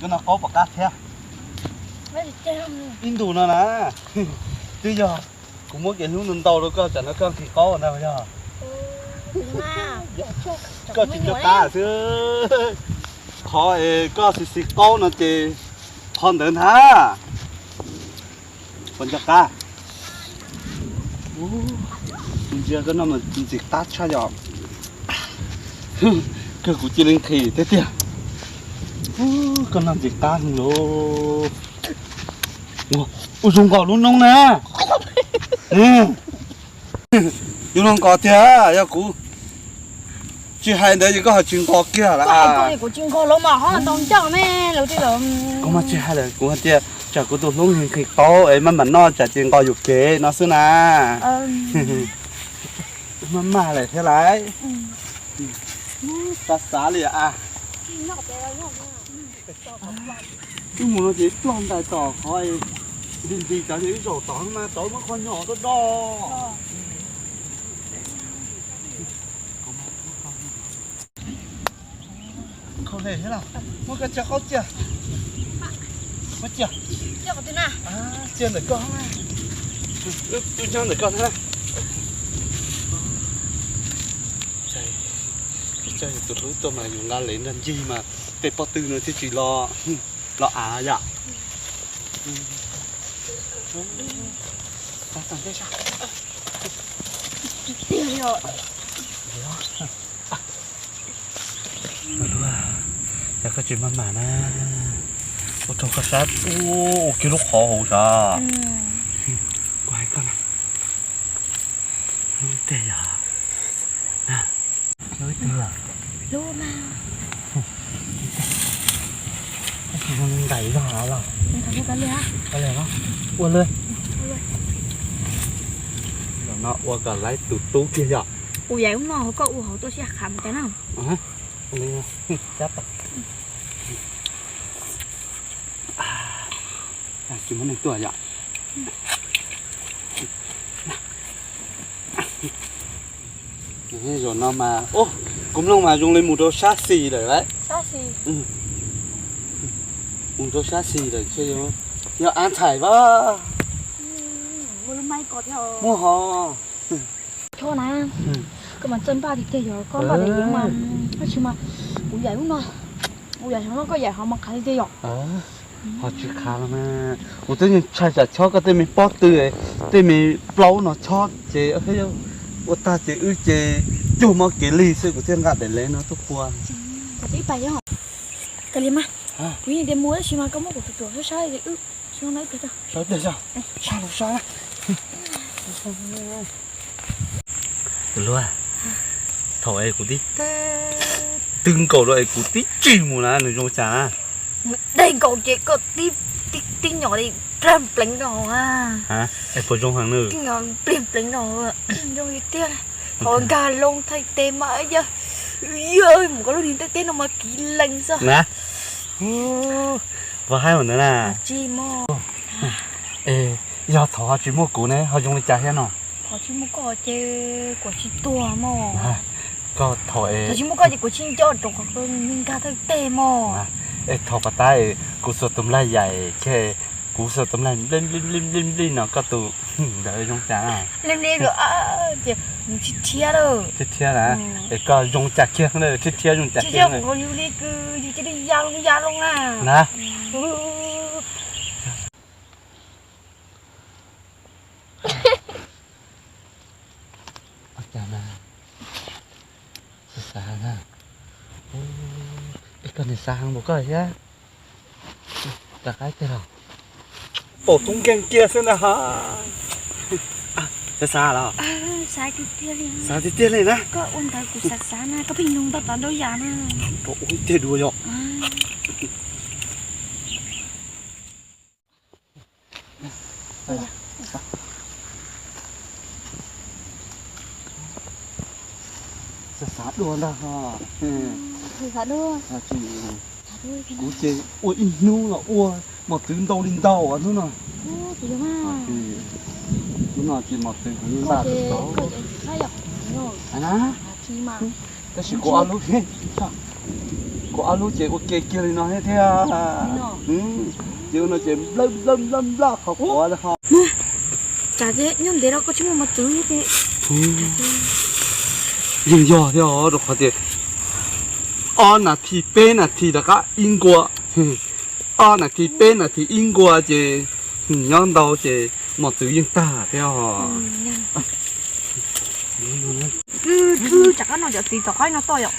No qaub pom qab thiab. Ib ntus no na, twb yog kuv muab kev hlub ntau ntau rau koj tsam no koj nqhis qaub ntag yog. Koj tsis nco qab xwb. Qhov es koj xis xis qaub no ces qhov ntawd ntag. Puas nco qab? Ntsia koj noj mas ntxim qab tshaj yom. Kawg kuv cia li nqhis thiab tiag. Koj noj ntxim qab heev lauj. Ua zoo nkaus lub noob na. Yuav luag nkaus tiag, yog kuv tsis hais ntawd ces koj ho tsis nkaus kiag lawm. Kuv tsis nkaus lawm mas ho tau ncaj me lawv. Kuv mas tsis hais lawm, kuv hais tias tsam kuv tus hlub nqhis qaub es maj mam noj tsam ces nkaus yuam kev no xwb na. Maj maj lawm thiab lauj. Xav xav li a. Wb mus no ces ploj ntais tom qhov nti nti cov, ces wb zaum tod mas tod muab qhov nyom do do. Khaus hle thiab los? Muab koj coj qaub cia. Muab cia. Cia ntawm koj na. Wb nyob ntawm koj thiab na. Tsis tso yus tus hlub tuaj mas yus nqa lev nrog ncig mas tej pob tw no thiaj tsis los, los av yom. Yog koj tsis maj mam na, ua rau koj sab ua kiag lub qhov hauv sav. Kuv hais koj na, hlub tiag yog, hlub tiag. Nqaim zog los? Ua lawm. Zaum no ua kom laib tus tub kiag yom. Ua yam ub no koj ua hauv tuaj sib qhav mus tas na. Tsis muaj neeg tuaj yom. Zaum no mas, kuv mloog mas zoo li mus rau sab xis lawm lauj. Mus rau sab xis lawm, yog av ntxhais pab. Muaj ho. Chob na, koj mas txawj npaj tiag tiag yog koj npaj tiag mas, tab sis mas kuv yaim ub no, kuv yaim xyov no koj yaim ho mas qhav tiag tiag yom. Ho tsis qhav los mas, kuv twb ntshai tsam chob koj tej me pob tw, tej me plaub no chob ces ua tag ces wb ces cuag mob kev lig xwb, kuv thiaj nqa daim lev no tuaj pua. Ib pais yog, kawg li mas, kuv yeej tias mus tab sis mas koj muab kuv tus ruam sab sab wb sab tiag, sab los sab. Tus hlub, thaum es kuv tib twg nkaus rau es kuv tib tsis mus na nws zoo cas na? Nws dej nkaus ces koj tib, tib nyom li plig pleev rau hauv na. Es puas zoo heev na? Tib nyom plig pleev rau hauv, zoo li tiag. Thaum nkag loo thaij teb mas yog, yog mus koj lub niag ntaij teb no mas kiv lees xwb na. Puas haib ua ntawd na? Tsis mog. Es yog thaum ho tsis muaj kuv ne ho zoo li cas thiab no? Thaum tsis muaj koj ces kuv tsis tuag mog. Koj thaum es, thaum tsis muaj koj ces kuv tsis nco rau qhov koj nkag thawj teg mog. Es thaum pas tab kuv xuas tus nplaig yaim, kuv xuas tus nplaig nplij nplij nplij nplij no koj tus ntawd zoo cas? Nplij nplij ces nws tsis rhiab lawm. Tsis rhiab na? Es koj zoo cas kiag, tsis rhiab zoo cas kiag? Yus li kws yus cia li ya loo ya loo na. Na. Ua cas mas xav xav na. Es koj niag xav heev npaum koj thiab. Rov qab tiag los? Pom tub nkeeg kiag xwb ntag ha. Xav xav los? Xav tiag tiag li. Xav tiag tiag li na. Koj ua ntawd kuv xav xav na, koj pheej nug ntau tod ntau yam na. Ua tiag dua yom. Xav xav dua ntag ho. Kuv ces ua ib hnub los ua mos txwv ntau li ntau hnub no. Hnub no ces mos txwv kuv yeej npaj tau. Na, tab sis kuv ob lub thiab. Kuv ob lub ces ua ke kiag li no thiab. Ces ua no ces nplawm nplawm nplawm nplawm qhov quav ho. Tsam nyob ntev los koj tsis muaj mos txwv thiab. Yeej yog thiab os, rau qhov tias ob nas this peb nas this rov qab ib nkuas, ob nas this peb nas this ib nkuas ces nyob ntau ces mos txwv yeej tag thiab os. Tsam qab no cov txiv tom qab no toj yom.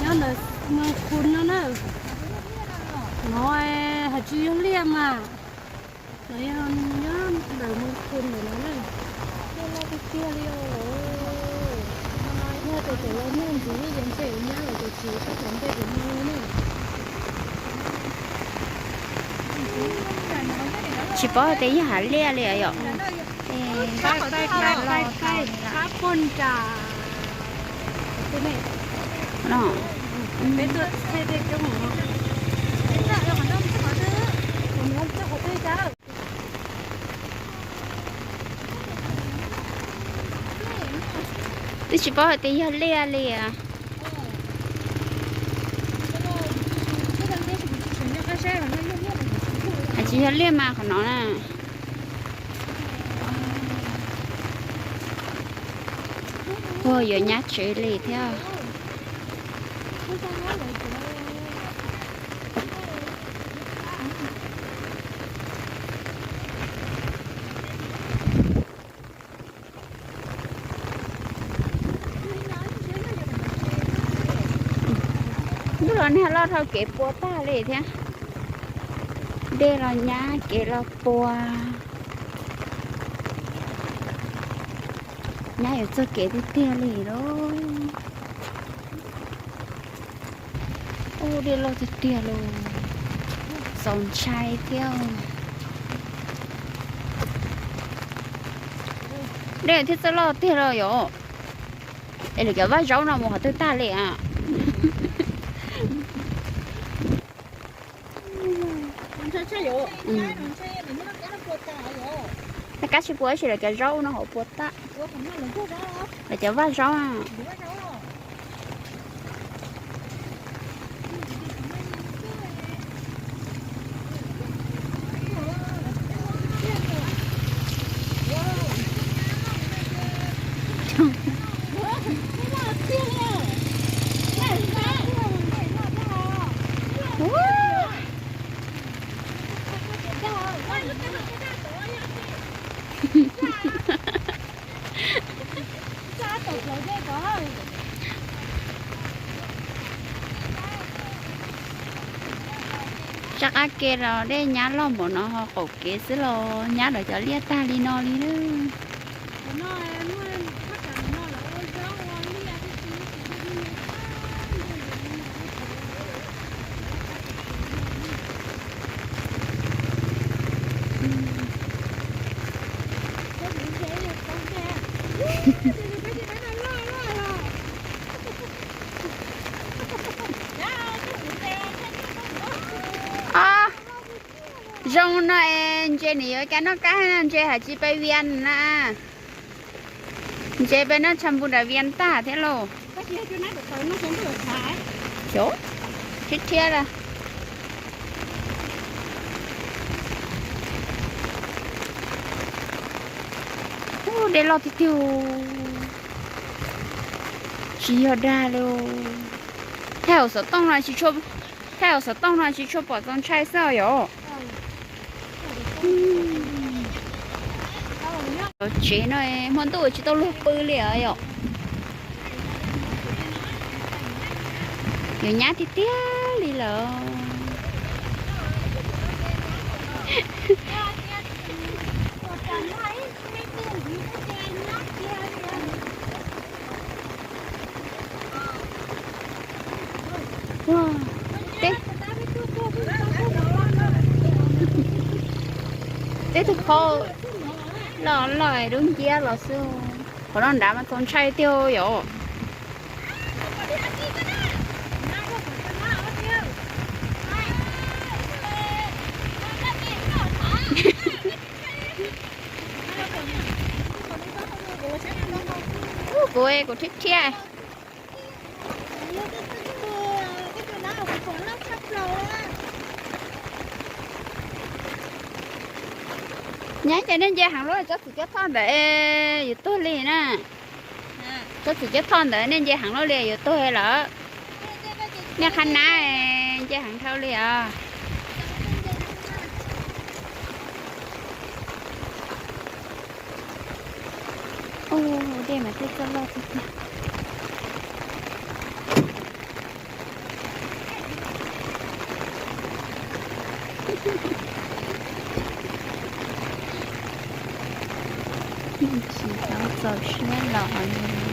Nyob ntawm Moos Khun no na. No hais tsis yog liaj mas, no yog nyob ntawm Moos Khun ntawm no na. Liaj loj tiag tiag li os. Yog tias cov laus muaj ntxiv ces ntshe nyab lawv cov txiv sab tom ntej cov no li na. Tsis paub hais tias yog hav liaj li yom. Twb tsis paub hais tias yog liaj li. Tsis yog liaj mas qhov no na. Ua yuav nyab tsev li thiab. Ntuj los nag loj dhau kev puas tag li thiab. Dej los nyab kev los puas. Nyab yuav txog kev tiag tiag li lauj. Ub, dej loj tiag tiag lauj. Txaus ntshai thiab. Dej thiab txawj loj tiag los yom. Es lawv cov vaj zaub no mus qhov twg tag li a? Nag kab tsis puas tab sis lawv cov zaub no hauv puas tag. Lawv cov vaj zaub a. Sab qab ke los dej nyab loj npaum no ho qaum kev xwb los nyab lawv cov liaj tag li no li na. Zoo no es ntses nws yuav cas noj qab, ntses hais tsis pais Vias na. Ntses pais noj tsha npu nram Vias tag thiab lauj. Thiab thiab lawm. Ub, dej loj tiag tiag. Tsis yog dag li. Thaij hauv xov tooj no tsis tshua, thaij hauv xov tooj no tsis tshua pom txaus ntshai xwb os yom. Tsev no hmo ntuj tsis tau luag pw li os yom. Yuav nyab tiag tiag li lawm. Ua, teb, teb tug qhov loj loj dub nciab los xwb. Qhov no nrad mas txaus ntshai tiag yom. Kuv, kuv thiab thiab. Nyab ces nej nce heev lub tsob txiv cuab thoj ntawd yuav tuag li na. Tsob txiv cuab thoj ntawd nej nce heev lub li yuav tuag lawm. Nej qhab nab nce heev dhau li os. Ua dej mas tej txoj loj tiag tiag. Tsis tau txaus siab los li.